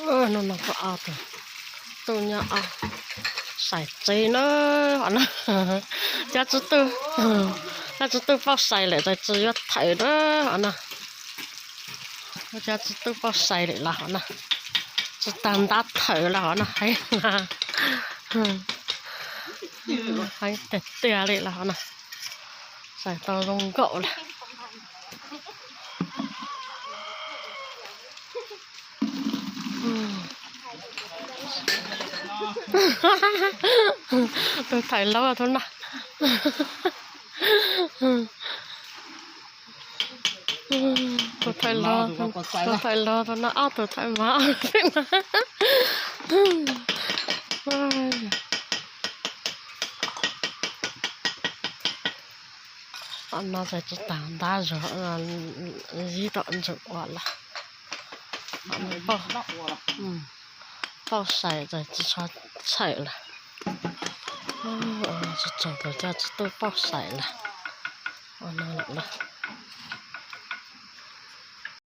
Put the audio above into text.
ເອີ ນັ້ນນະ ກໍເອົາໂຕ ໂຕຍາເອົາໃສ່ຈີເນາະ ອັນນັ້ນ ຈາຈີຕູ້ ຈາຈີຕູ້ເປົ່າໃສ່ແຫຼະ ໃສ່ຈີຍອດໄຖເດີ ອັນນັ້ນ ຈາຈີຕູ້ເປົ່າໃສ່ເລີຍລະ ອັນນັ້ນ ຈະຕາມດັດເຖົລະ ອັນນັ້ນ ໃຫ້ ໃຫ້ເຕະເຕະເລີຍລະ ອັນນັ້ນ ໃສ່ຕໍ່ລົງເກົາລະ. ອືມ ໂຕໄຖລໍໂທນະ ໂຕໄຖລໍ ໂຕໄຖລໍໂທນະ ອ້າວ ໂຕໄຖມາ ອາ ໃສ່ຈະຕາມດາຈະ ອາ ຈີຕໍ່ອັນຈະອອດລະ ອາ ເປົ່າ ອືມ ເປົ່າໃສ່ ໃສ່ຈະຊອດໃສ່ລະ ອາ ຈະເຈົ້າ ຈະຕູ້ເປົ່າໃສ່ລະ ອາ ນັ້ນລະ